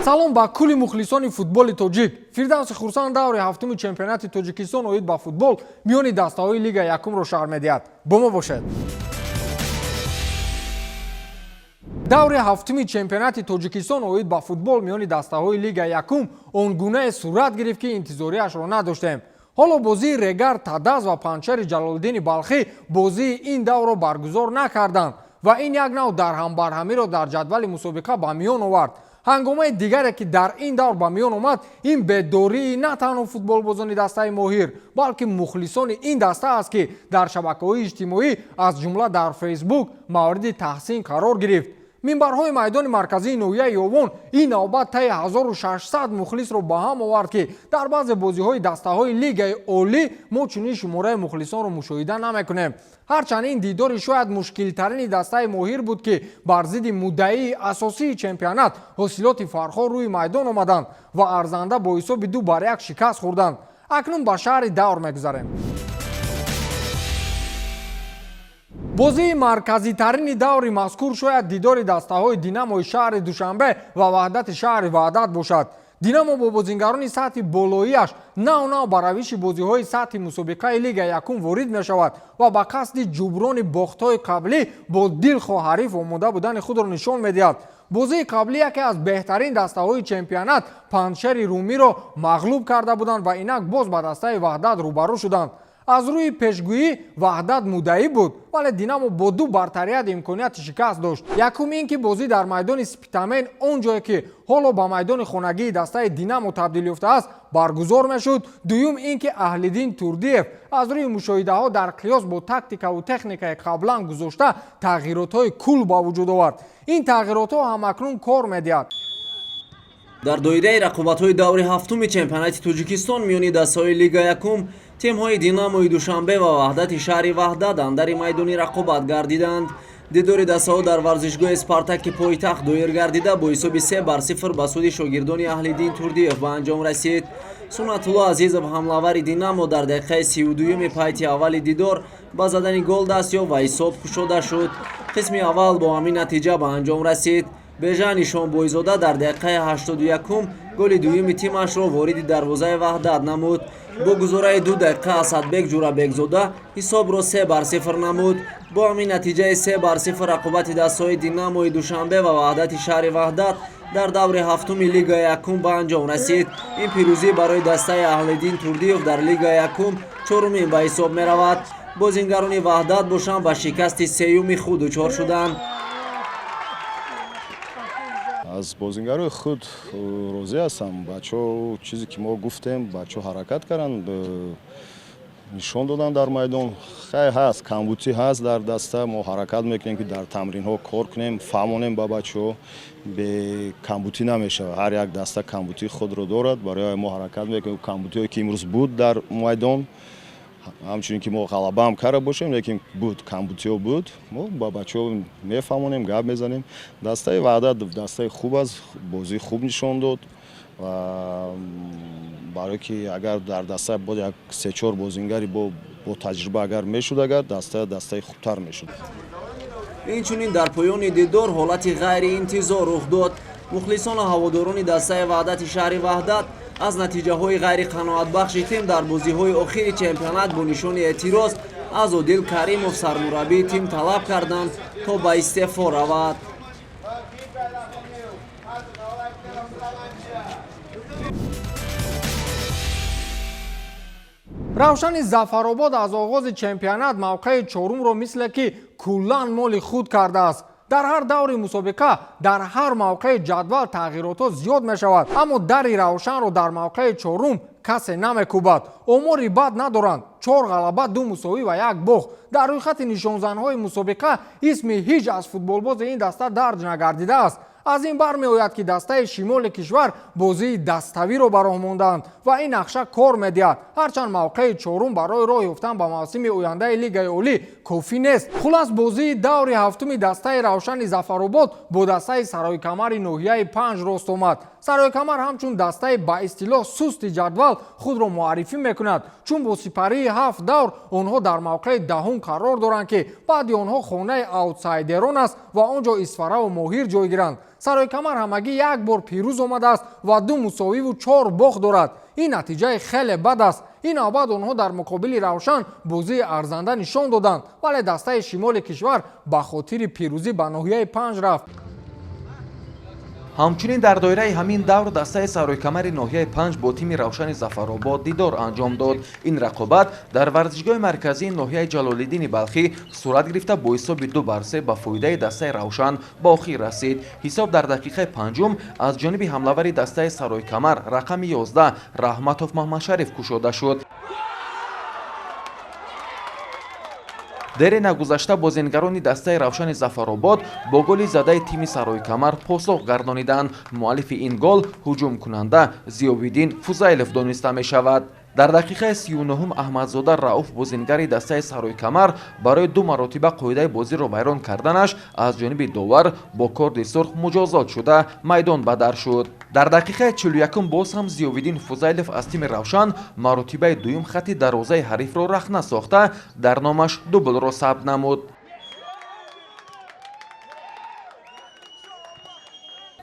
Салом ба кулли мухлисони футболи тоҷик. Фирдавси Хурсанд даври ҳафтуми чемпионати Тоҷикистон оид ба футбол миёни дастаҳои Лига якумро шарҳ медиҳад. Бо мо бошед. Даври ҳафтуми чемпионати Тоҷикистон оид ба футбол миёни дастаҳои Лига якум он гунае сурат гирифт, ки интизориашро надоштем. Ҳоло бозии Регар Тадаз ва Панҷшери Ҷалолиддини Балхӣ бозии ин даврро баргузор накарданд ва ин як нав дарҳамбарҳамиро дар ҷадвали мусобиқа ба миён овард. Ҳангомаи дигаре, ки дар ин давр ба миён омад, ин бедории на танҳо футболбозони дастаи Моҳир, балки мухлисони ин даста аст, ки дар шабакаҳои иҷтимоӣ, аз ҷумла дар Фейсбук, мавриди таҳсин қарор гирифт. Минбарҳои майдони марказии ноҳияи Ёвон ин навбат таи 1600 мухлисро ба ҳам овард, ки дар баъзе бозиҳои дастаҳои Лигаи олӣ мо чунин шумораи мухлисонро мушоҳида намекунем. Ҳарчанд ин дидори шояд мушкилтарини дастаи Моҳир буд, ки бар зидди муддаии асосии чемпионат Ҳосилоти Фархор рӯи майдон омаданд ва арзанда бо ҳисоби 2-1 шикаст хӯрданд. Акнун ба шаҳри давр мегузарем. Бозии марказитарини даври мазкур шояд дидори дастаҳои Динамои шаҳри Душанбе ва Ваҳдати шаҳри Ваҳдат бошад. Динамо бо бозингарони сатҳи болоияш нав нав ба равиши бозиҳои сатҳи мусобиқаи Лига якум ворид мешавад ва ба қасди ҷуброни бохтҳои қаблӣ бо дилхоҳ ҳариф омода будани худро нишон медиҳад. Бозии қаблӣ яке аз беҳтарин дастаҳои чемпионат, Панҷшери Румиро мағлуб карда буданд ва инак боз ба дастаи Ваҳдат рӯбарӯ шуданд. Аз рӯи пешгӯӣ Ваҳдат муддаӣ буд, вале Динамо бо ду бартарият имконияти шикаст дошт. Якум ин ки бозӣ дар майдони Спитамен, он ҷое ки ҳоло ба майдони хонагии дастаи Динамо табдил ёфтааст, баргузор мешуд. Дуюм ин ки Аҳлиддин Турдиев аз рӯи мушоҳидаҳо дар қиёс бо тактикаву техникаи қаблан гузошта тағйиротҳои кул ба вуҷуд овард. Ин тағйиротҳо ҳамакнун кор медиҳад. Дар доираи рақобатҳои даври ҳафтуми чемпионати Тоҷикистон миёни дастаҳои Лига якум, тимҳои Динамои Душанбе ва Ваҳдати шаҳри Ваҳдат андари майдони рақобат гардиданд. Дидори дастаҳо дар варзишгоҳи Спартаки пойтахт доир гардида, бо ҳисоби 3-0 ба суди шогирдони Аҳлиддин Турдиев ба анҷом расид. Суннатулло Азизов, ҳамлавари Динамо, дар дақиқаи 32-юми пайти аввали дидор ба задани гол даст ёфт ва ҳисоб кушода шуд. Қисми аввал бо ҳамин натиҷа ба анҷом расид. Бежан Нишонбойзода дар дақиқаи 81-ум голи дуюми тимашро вориди дарвозаи Ваҳдат намуд. Бо гузораи 2 дақиқа Асадбек Ҷурабекзода ҳисобро 3-0 намуд. Бо ҳамин натиҷаи 3-0 рақобати дастаҳои Динамои Душанбе ва Ваҳдати шаҳри Ваҳдат дар даври ҳафтуми Лигаи якум ба анҷом расид. Ин пирӯзӣ барои дастаи Аҳлиддин Турдиев дар Лигаи якум чорумин ба ҳисоб меравад. Бозингарони Ваҳдат бошанд, ба шикасти сеюми худ дучор шуданд. Аз бозингарои худ розӣ ҳастам. Бачаҳо, чизе ки мо гуфтем, бачаҳо ҳаракат карданд, нишон доданд дар майдон. Хай, ҳаст, камбутӣ ҳаст дар даста. Мо ҳаракат мекунем, ки дар тамринҳо кор кунем, фаҳмонем ба бачаҳо. Бе камбутӣ намешавад, ҳар як даста камбутии худро дорад. Барои мо ҳаракат мекунем, камбутиҳое ки имрӯз буд дар майдон, ҳамчунин ки мо ғалабаам карда бошем, лекин буд, камбутиҳо буд. Мо ба бачаҳо мефаҳмонем, гап мезанем. Дастаи Ваҳдат дастаи хуб аст, бозии хуб нишон дод ва барое ки агар дар даста боз як се-чор бозингари бо таҷриба агар мешуд, агар даста дастаи хубтар мешуд. Инчунин дар поёни дидор ҳолати ғайриинтизор рух дод. Мухлисону ҳаводорони дастаи Ваҳдати шаҳри Ваҳдат аз натиҷаҳои ғайриқаноатбахши тим дар бозиҳои охири чемпионат бо нишони эътироз аз Одил Каримов, сармураббии тим, талаб карданд, то ба истеъфо равад. Равшани Зафаробод аз оғози чемпионат мавқеи чорумро мисле ки куллан моли худ кардааст. Дар ҳар даври мусобиқа дар ҳар мавқеи ҷадвал тағйиротҳо зиёд мешавад, аммо дари Равшанро дар мавқеи чорум касе намекӯбад. Омори бад надоранд: чор ғалаба, ду мусовӣ ва як бохт. Дар рӯйхати нишонзанҳои мусобиқа исми ҳеҷ аз футболбози ин даста дарҷ нагардидааст. Аз ин бармеояд, ки дастаи шимоли кишвар бозии даставиро ба роҳ мондаанд ва ин нақша кор медиҳад, ҳарчанд мавқеи чорум барои роҳ ёфтан ба мавсими ояндаи Лигаи олӣ кофӣ нест. Хулас, бозии даври ҳафтуми дастаи Равшани Зафаробод бо дастаи Сароикамари ноҳияи Панҷ рост омад. Сароикамар ҳамчун дастаи ба истилоҳ сусти ҷадвал худро муаррифӣ мекунад, чун бо сипарии ҳафт давр онҳо дар мавқеи даҳум қарор доранд, ки баъди онҳо хонаи аутсайдерон аст ва он ҷо Исфараву Моҳир ҷойгиранд. Саройкамар ҳамагӣ як бор пирӯз омадааст ва ду мусовиву чор бохт дорад. Ин натиҷаи хеле бад аст. Ин навбат онҳо дар муқобили Равшан бозии арзанда нишон доданд, вале дастаи шимоли кишвар ба хотири пирӯзӣ ба ноҳияи Панҷ рафт. Ҳамчунин дар доираи ҳамин давр дастаи Саройкамари ноҳияи Панҷ бо тими Равшани Зафаробод дидор анҷом дод. Ин рақобат дар варзишгоҳи марказии ноҳияи Ҷалолиддини Балхӣ сурат гирифта, бо ҳисоби 2-3 ба фоидаи дастаи Равшан ба охир расид. Ҳисоб дар дақиқаи панҷум аз ҷониби ҳамлавари дастаи Саройкамар рақами 11 Раҳматов Маҳмадшариф кушода шуд. Дере нагузашта бозингарони дастаи Равшани Зафаробод бо голи задаи тими Саройкамар посух гардониданд. Муаллифи ин гол ҳуҷумкунанда Зиёвиддин Фузайлов дониста мешавад. Дар дақиқаи 39-ум Аҳмадзода Рауф, бозингари дастаи Саройкамар, барои ду маротиба қоидаи бозиро вайрон карданаш аз ҷониби довар бо корди сурх муҷозот шуда, майдон бадар шуд. Дар дақиқаи 41-ум боз ҳам Зиёвиддин Фузайлов аз тими Равшан маротибаи дуюм хатти дарвозаи ҳарифро рахна сохта, дар номаш дублро сабт намуд.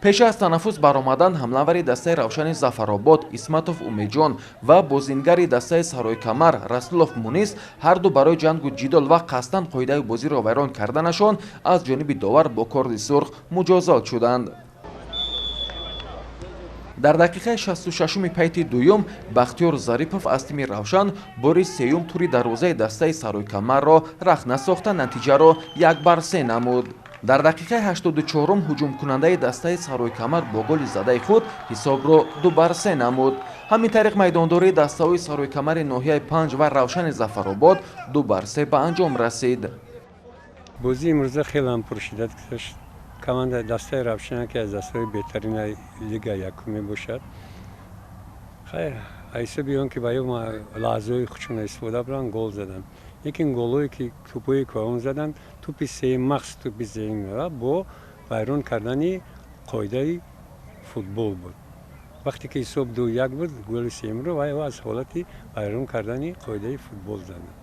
Пеш аз танаффус баромадан ҳамлавари дастаи Равшани Зафаробод Исматов Умедҷон ва бозингари дастаи Саройкамар Расулов Мунис ҳарду барои ҷангу ҷидол ва қасдан қоидаи бозиро вайрон карданашон аз ҷониби довар бо корди сурх муҷозот шуданд. Дар дақиқаи 66-уми пайти дуюм Бахтиёр Зарипов аз тими Равшан бори сеюм тури дарвозаи дастаи Саройкамарро рахна сохта, натиҷаро 1-3 намуд. Дар дақиқаи 84-ум ҳуҷумкунандаи дастаи Саройкамар бо голи задаи худ ҳисобро 2-3 намуд. Ҳамин тариқ майдондории дастаҳои Саройкамари ноҳияи Панҷ ва Равшани Зафаробод 2-3 ба анҷом расид. Бозии имрӯза хеле ҳам пуршиддат гузашт. Команда дастаи Равшан ки аз дастаҳои беҳтарини лига якум мебошад, хайр, ҳисоби он ки ба ё лаҳзаҳои худшона истифода буранд, гол заданд. Лекин голое ки тӯпое ки ба он заданд, тӯпи сеюм, махсус тӯпи сеюм бо вайрон кардани қоидаи футбол буд. Вақте ки ҳисоб 2-1 буд, голи сеюмро вай аз ҳолати вайрон кардани қоидаи футбол заданд.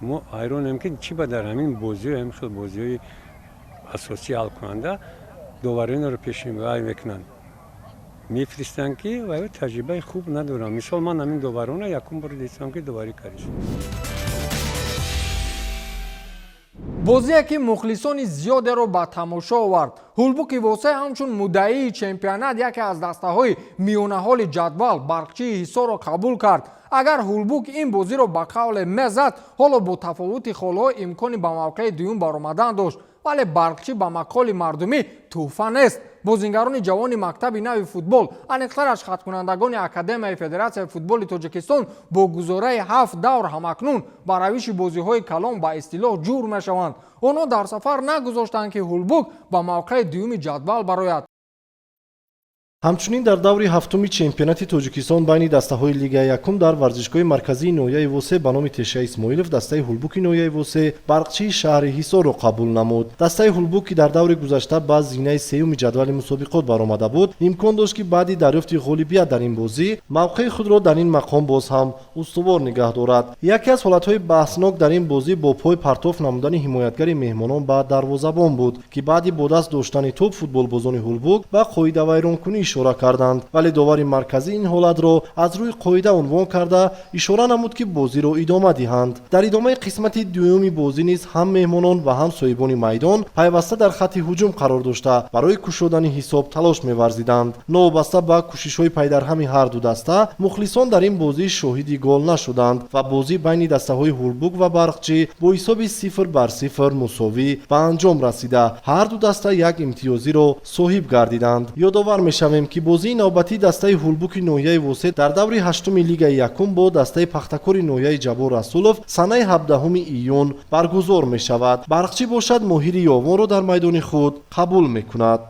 Мо ҳайронем, ки чӣ ба дар ҳамин бозиҳо, ҳамин хел бозиҳои асосӣ ҳалкунанда доваринро пешвай мекунанд, мефиристанд, ки вай таҷрибаи хуб надоранд. Мисол, ман ҳамин доварона якум бор дидам, ки доварӣ кардист. Бозие ки мухлисони зиёдеро ба тамошо овард. Ҳулбуки Восе ҳамчун муддаии чемпионат яке аз дастаҳои миёнаҳоли ҷадвал, Барқчии Ҳисорро қабул кард. Агар Ҳулбук ин бозиро ба қавле мезад, ҳоло бо тафовути холҳо имкони ба мавқеи дуюм баромадан дошт, вале Барқчӣ ба мақоли мардумӣ тӯҳфа нест. Бозингарони ҷавони мактаби нави футбол, аниқтараш хаткунандагони Академияи Федератсияи футболи Тоҷикистон, бо гузораи ҳафт давр ҳамакнун ба равиши бозиҳои калон ба истилоҳ ҷур мешаванд. Онҳо дар сафар нагузоштанд, ки Ҳулбук ба мавқеи дуюми ҷадвал барояд. Ҳамчунин дар даври ҳафтуми чемпионати Тоҷикистон байни дастаҳои лигаи якум дар варзишгоҳи марказии ноҳияи Восе ба номи Теша Исмоилов дастаи Ҳулбуки ноҳияи Восе Барқчии шаҳри Ҳисорро қабул намуд. Дастаи Ҳулбук, ки дар даври гузашта ба зинаи сеюми ҷадвали мусобиқот баромада буд, имкон дошт, ки баъди дарёфти ғолибият дар ин бозӣ мавқеи худро дар ин мақом боз ҳам устувор нигаҳ дорад. Яке аз ҳолатҳои баҳснок дар ин бозӣ бо пой партоф намудани ҳимоятгари меҳмонон ба дарвозабон буд, ки баъди бо даст доштани тӯб футболбозони Ҳулбук ба қоидавайронкунӣ ишора карданд, вале довари марказӣ ин ҳолатро аз рӯи қоида унвон карда, ишора намуд, ки бозиро идома диҳанд. Дар идомаи қисмати дуюми бозӣ низ ҳам меҳмонон ва ҳам соҳибони майдон пайваста дар хатти ҳуҷум қарор дошта, барои кушодани ҳисоб талош меварзиданд. Новобаста ба кӯшишҳои пайдарҳами ҳарду даста, мухлисон дар ин бозӣ шоҳиди гол нашуданд ва бозӣ байни дастаҳои Ҳулбук ва Барқчӣ бо ҳисоби 0-0 мусовӣ ба анҷом расида, ҳарду даста як имтиёзиро соҳиб гардиданд. Ёдовар мешавем, ки бозии навбатии дастаи Ҳулбуки ноҳияи Восе дар даври ҳаштуми лигаи якум бо дастаи Пахтакори ноҳияи Ҷаббор Расулов санаи 17 июн баргузор мешавад. Барқчӣ бошад, Моҳири Ёвонро дар майдони худ қабул мекунад.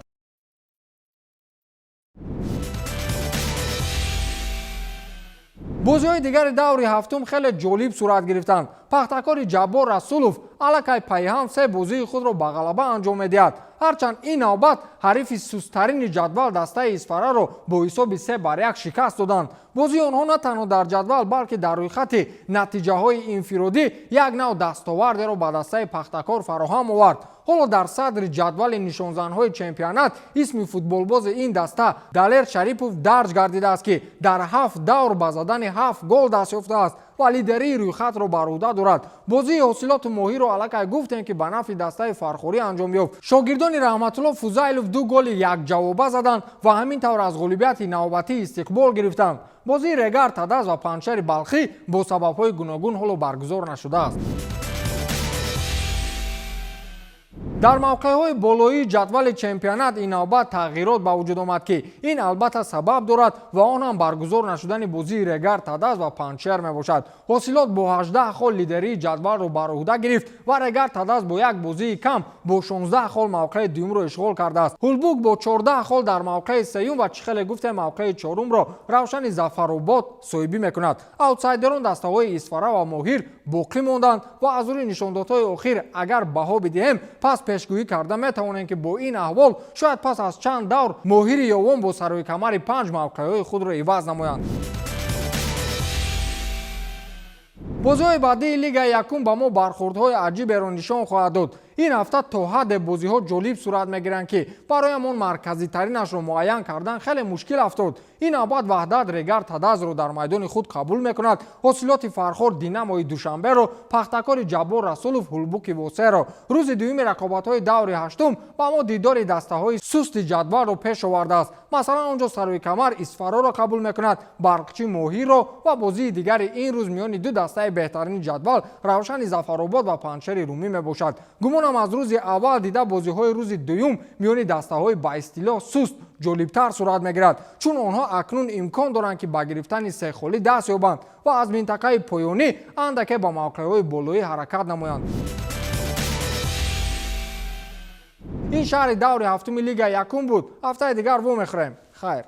Бозиҳои дигари даври ҳафтум хеле ҷолиб сурат гирифтанд. Пахтакори Ҷаббор Расулов аллакай пайҳам се бозии худро ба ғалаба анҷом медиҳад. Ҳарчанд ин навбат ҳарифи сусттарини ҷадвал, дастаи Исфараро бо ҳисоби 3-1 шикаст доданд. Бозии онҳо на танҳо дар ҷадвал, балки дар рӯйхати натиҷаҳои инфиродӣ як нав дастовардеро ба дастаи Пахтакор фароҳам овард. Ҳоло дар садри ҷадвали нишонзанҳои чемпионат исми футболбози ин даста Далер Шарипов дарҷ гардидааст, ки дар ҳафт давр ба задани ҳафт гол даст ёфтааст ва лидерии рӯйхатро бар ӯҳда дорад. Бозии Ҳосилоту Моҳиро аллакай гуфтем, ки ба нафъи дастаи фархорӣ анҷом ёфт. Шогирдони Раҳматулло Фузайлов ду голи якҷавоба заданд ва ҳамин тавр аз ғолибияти навбатӣ истиқбол гирифтанд. Бозии Регар Тадаз ва Панҷшери Балхӣ бо сабабҳои гуногун ҳоло баргузор нашудааст. Дар мавқеъҳои болоии ҷадвали чемпионат ин навбат тағйирот ба вуҷуд омад, ки ин албатта сабаб дорад ва он ҳам баргузор нашудани бозии Регар Тадаз ва Панҷшер мебошад. Ҳосилот бо 18 хол лидерии ҷадвалро бар ӯҳда гирифт ва Регар Тадаз бо як бозии кам бо 16 хол мавқеи дуюмро ишғол кардааст. Ҳулбук бо 14 хол дар мавқеи сеюм ва, чӣ хеле гуфтем, мавқеи чорумро Равшани Зафаробод соҳибӣ мекунад. Аутсайдерон, дастаҳои Исфара ва Моҳир, боқӣ монданд ва аз рӯи нишондодҳои охир агар баҳо бидиҳем, пас пешгӯӣ карда метавонем, ки бо ин аҳвол шояд пас аз чанд давр Моҳири Ёвон бо Сарои Камари панҷ мавқеъҳои худро иваз намоянд. Бозиҳои баъдии Лигаи якум ба мо бархурдҳои аҷиберо нишон хоҳад дод. Ин ҳафта то ҳадде бозиҳо ҷолиб сурат мегиранд, ки бароямон марказитаринашро муайян кардан хеле мушкил афтод. Ин навбат Ваҳдат Регар Тадазро дар майдони худ қабул мекунад, Ҳосилоти Фархор Динамои Душанберо, Пахтакори Ҷаббор Расулов Ҳулбуки Восеро. Рӯзи дуюми рақобатҳои даври ҳаштум ба мо дидори дастаҳои сусти ҷадвалро пеш овардааст. Масалан, он ҷо Сарои Камар Исфароро қабул мекунад, Барқчӣ Моҳирро ва бозии дигари ин рӯз миёни ду дастаи беҳтарини ҷадвал, Равшани Зафаробод ва Панҷшери Румӣ мебошад. Гумонам, аз рӯзи аввал дида бозиҳои рӯзи дуюм миёни дастаҳои ба истилоҳ суст ҷолибтар сурат мегирад, чун онҳо акнун имкон доранд, ки ба гирифтани сехолӣ даст ёбанд ва аз минтақаи поёнӣ андаке ба мавқеъҳои болоӣ ҳаракат намоянд. Ин шаҳри даври ҳафтуми Лигаи якум буд. Ҳафтаи дигар вомехӯрем. Хайр.